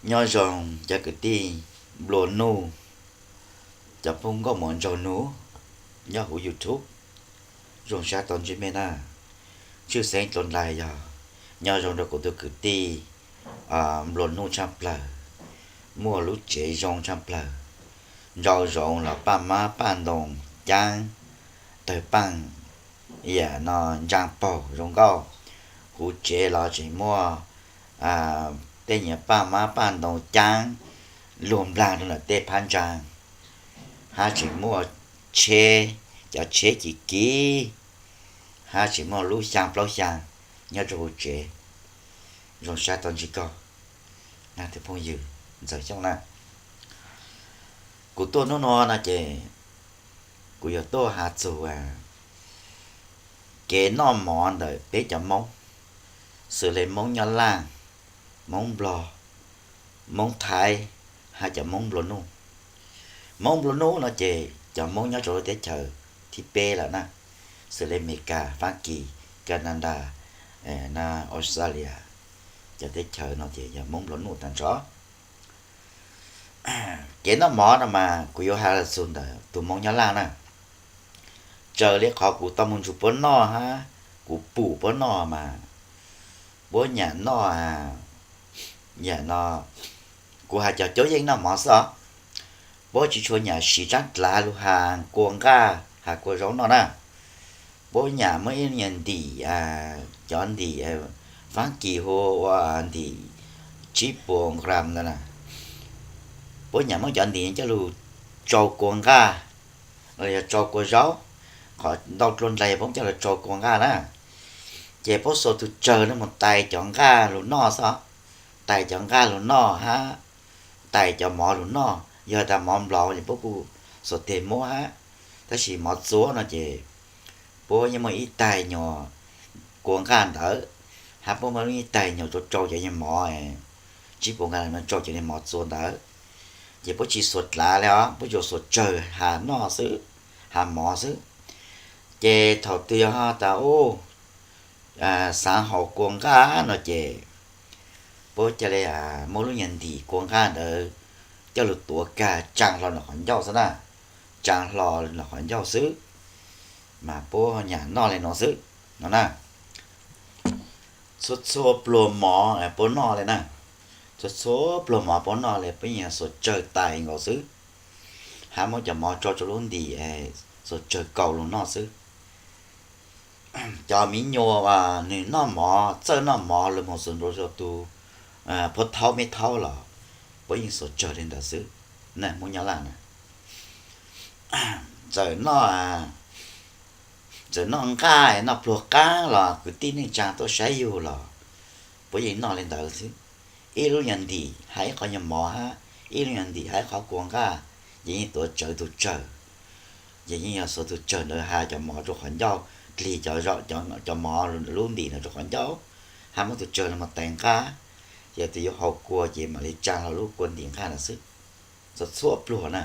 Nyob zoo cov kwv tij nplua nuj, cov phooj nkauj mus nraug nus nyob huv YouTube, zoo sab tau ntsib mej na. Tshwj xeeb dlua ntais yog nyob zoo rau kuv tus kwv tij nplua nuj tshaj plawg, muaj lub tsev zoo tshaj plawg, nrau zoov los paj mab paj ntoo caab, tawg paaj yam no ntsaa paug zoo nkauj, huv tsev los tseem muaj tej nyuag paj mab paj ntoo caab luag nplaag rau ntawm tej phab ntsaa, hab tseem muaj tsheb, cov tsheb kim kim, hab tseem muaj lub xyaa plaub xyaa nyob rau huv tsev. Zoo sab tau ntsib koj na tus phooj ywg Ntxawm Xyooj na. Kuv tuaj hnub no no ces kuv yuav tuaj has txug kev noj mov ntawm peb cov Moob, xws le Moob Nyab Laaj, Moob Nplog, Moob Thaib, hab cov Moob nplua nuj. Moob nplua nuj no ces cov Moob nyob rau lub teb chaws thib peb lawm na, xws le Amelikas, Faab Kis, Kanadas, Australia, cov teb chaws no ces yog Moob nplua nuj tag nrho. Kev noj mov no mas kuv yuav has los txug ntawm tus Moob Nyab Laaj na. Raws li qhov kuv tau moog nrug puab noj hab kuv pum puab noj mas puab nyam noj, yam no kuv has cov caub yeej noj mov xwb os. Puab tsi tshua nyam siv tsaab dlav lug has kua nqaj has kua zaub noj na. Puab nyam muab ib nyuag ntim, cov ntim Faab Kis hu ua ntim tsib puas gram ntawd na. Puab nyam muab cov ntim coj lug tsau kua nqaj, los yog tsau kua zaub, qhov ntau dlua ntais puab coj lug tsau kua nqaj na. Ces puab xuas tug tsawg no moog tais cov nqaj lug noj xwb, tais cov nqaj lug noj hab tais cov mov lug noj. Yog tas mov nplaum ces puab kuj xuas teg muab hab, tab sis mov txuab no ces puab yeej muaj ib taig nyuag kua nqaj ntawd, hab puab muaj ib taig nyuag tsau tsau cov nyuag mov, tsib puas nqaj no tsau cov nyuag mov txua ntawd. Ces puab tsi xuas dlav le os, puab tsuas xuas tsawg has noj xwb, has mov xwb. Ces thaum twg yog has tas u, xaav haus kua nqaj no ces puab ca le muab lub nyuag ntim kua nqaj ntawd coj lug tuav kag tsaa hlo ntawm qhov ncauj xwb na, tsaa hlo ntawm qhov ncauj xwb, mas puab nyam noj le nuav xwb no na. Txhua txhua pluag mov puab noj le na, txhua txhua pluag mov puab noj le puab yeej xuas tsawg tais nkaus xwb, hab muab cov mov tsau rua lub ntim, xuas tsawg kaus lug noj xwb. Cov miv nyuas nwg noj mov, txawj noj mov, lug moog xuas nrua rua tug phuab thaub meb thaub los puab yeej xuas tsawg le ntawd xwb. Moob Nyab Laaj na, txawm noj, txawm noj nqaj noj pluag qaab los kwv tij neej tsaa tuaj saib yug los puab yeej noj le ntawd xwb. Ib lub nyuag ntim has ib qho nyuag mov hab ib lub nyuag ntim has ib qho kua nqaj, ces yeej tuav tsawv tug tsawg, ces yeej yog xuas tug tsawg ntawd has cov mov rua qhov ncauj, dlig cov mov lub ntim ntawd rua qhov ncauj, hab muab tug tsawg no moog tais nqaj, ces tus yuav haus kua ces mam li tsaa hlo lub kua ntim nqaj ntawd xwb. Txhua txhua pluag na,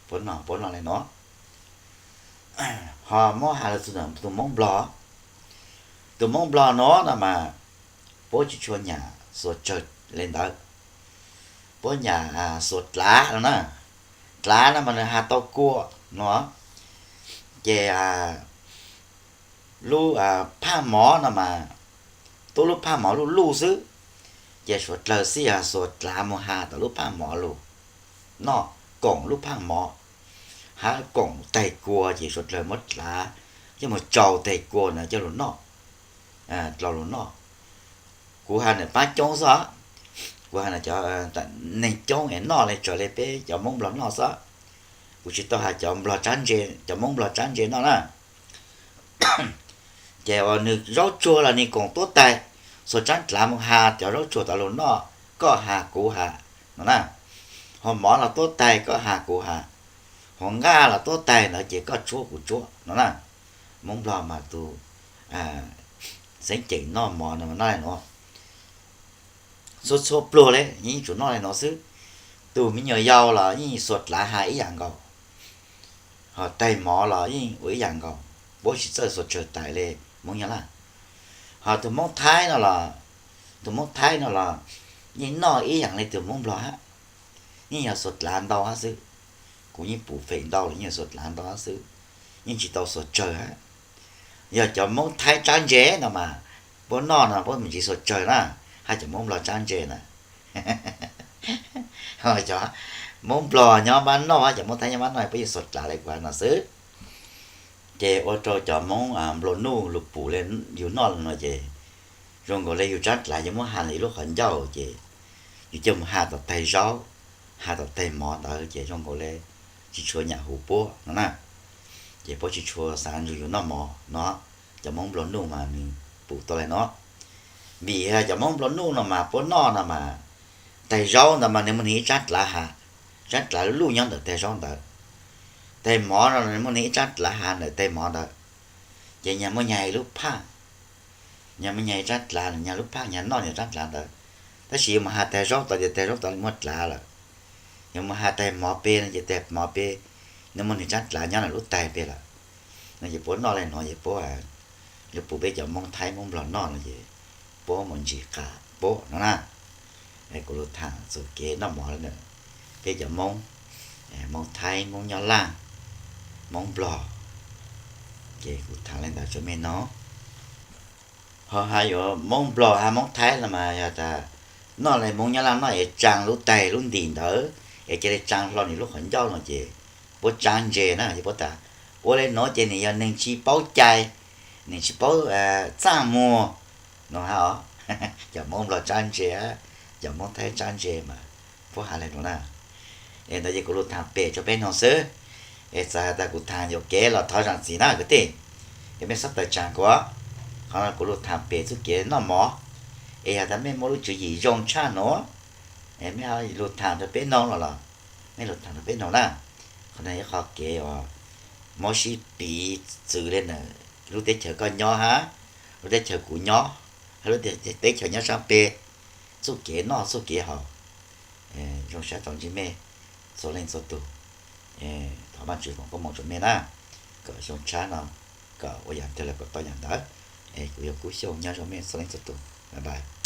puab noj, puab noj le nuav. Ho muab has lug txug ntawm tug Moob Nplog, tug Moob Nplog nuav no mas puab tsi tshua nyam xuas tsawg le ntawd, puab nyam xuas dlav no na. Dlav no mas nwg has tau kua no, ces lub phaj mov no mas tub lub phaj mov luj luj xwb, ces suav dlawg xij has xuas dlav moog has tom lub phaj mov lug noj, koom lub phaj mov, hab koom taig kua ces suav dlawg muab dlav coj moog tsau taig kua ntawd coj lug noj, dlau lug noj. Kuv has ntawm paab coob xwb, kuv has ntawm cov neeg coob es noj le, raws le peb cov Moob Nplog noj xwb. Kuv tsi tau has cov Nplog tsaab ntse, cov Moob Nplog tsaab ntse noj na. Ces uas nwg zaub tsuag los nwg koom tuab taig, xuas tsaab dlav moog has cov zaub tsuag tod lug noj, koj has kuv has no na. Hos mov los tuab taig koj has kuv has, hos nqaj los tuab taig ntawd ces koj tsuab kuv tsuab no na. Moob Nplog mas tus xeeb ceem noj mov no noj le nuav. Txhua txhua pluag le yeej tsum noj le nuav xwb. Tug me nyuam yaus los yeej xuas dlav has ib yam nkaus, hos taig mov los yeej ua ib yam nkaus, puab tsi txawj xuas tsawg tais le Moob Nyab Laj. Hos tug Moob Thaib no los, tug Moob Thaib no los Yeej noj ib yam li tus Hmoob Nplog hab, yeej yog xuas dlav ntau hab xwb. Kuv yeej pum feem ntau los yeej yog xuas dlav ntau hab xwb, yeej tsis tau xuas tsawg hab. Yog cov Hmoob Thaib tsab ntse no mas, puab noj no puab me ntsis xuas tsawg na, hab cov Hmoob Nplog tsab ntse na. Cov Hmoob Nplog nyob npab noj hab cov Hmoob Thaib nyob npab noj puab yeej xuas dlav li kuv hais no xwb. Ces ua rau cov Hmoob Nplog Nuj lug pum le yug noj le no ces zoo nkaus le yug tsab dlav yuav muab has le lub qhov ncauj ces yug coj mus has tom taig zaub, has tom taig mov ntawd ces zoo nkaus le tsis tshua nyam huv puab no na. Ces puab tsis tshua xav nrug yug noj mov no, cov Hmoob Nplog Nuj mas nws pum tau le no. Vim cov Hmoob Nplog Nuj no mas puab noj no mas, taig zaub ntawd mas nws muaj nws ib tsab dlav has, tsab dlav luj nyob ntawm taig zaub ntawd. Taig mov no nws muaj nws ib tsab dlav has ntawm taig mov ntawd. Ces nyag muaj nyag ib lub phaaj, nyag muaj nyag ib tsab dlav, nyag lub phaaj nyag noj nyag tsab dlav ntawd. Tab sis yus mus has taig zaub tod ces taig zaub tod muaj dlav lawm. Yus mus has taig mov pem no ces taig mov pem nws muaj nws tsab dlav nyob ntawm lub taig pem lawm. No ces puab noj le nuav ces puab, lug pum peb cov Hmoob Thaib Hmoob Nplog noj no ces puab mus ntsis qas puab no na. Kuv lug thaam txug kev noj mov le ntawm peb cov Hmoob, Hmoob Thaib, Hmoob Nyab Laj, Hmoob Nplog, ces kuv thaam le ntawd tsua mej noog. Ho has yuav Hmoob Nplog hab Hmoob Thaib los mas yog tas noj le Hmoob Nyab Laj noj es tsaa lub taig lub ntim ntawd es ca le tsaa hlo nwg lub qhov ncauj no ces puab tsab ntse na, ces puab tas ua le nuav ces nwg yog neeg tsis paub cai, neeg tsis paub txaj muag no hab os. Cov Hmoob Nplog tsab ntse, cov Hmoob Thaib tsab ntse mas puab has le nuav na. Es ntawd ces kuv lug thaam pem tsua peb noog xwb. Es txawm has tas kuv thaam yuam kev los thov zaam txim na kwv tij, es mej xob tawm tsaam kuv. Qhov no kuv lug thaam pem txuj kev noj mov. Es yog tas mej muaj lub tswv yim zoo tshaj nuav, es mej ho lug thaam rua peb noog los los, mej lug thaam rua peb noog na. Qhov no yog qhov kev uas muab sib piv txwv le ntawm lub teb chaws koj nyob hab lub teb chaws kuv nyob, hab lub teb chaws nyob saab peg, txuj kev noj txuj kev haus. Zoo sab tau ntsib mej txhua leej txhua tug. Thov Vaajtswv foom koob moov rua mej na, kom xyoo tshab no kom ua yaam twg los kom tau yaam ntawd. Es kuv yog Kub Xyooj, nyob zoo mej txhua leej txhua tug, bye bye.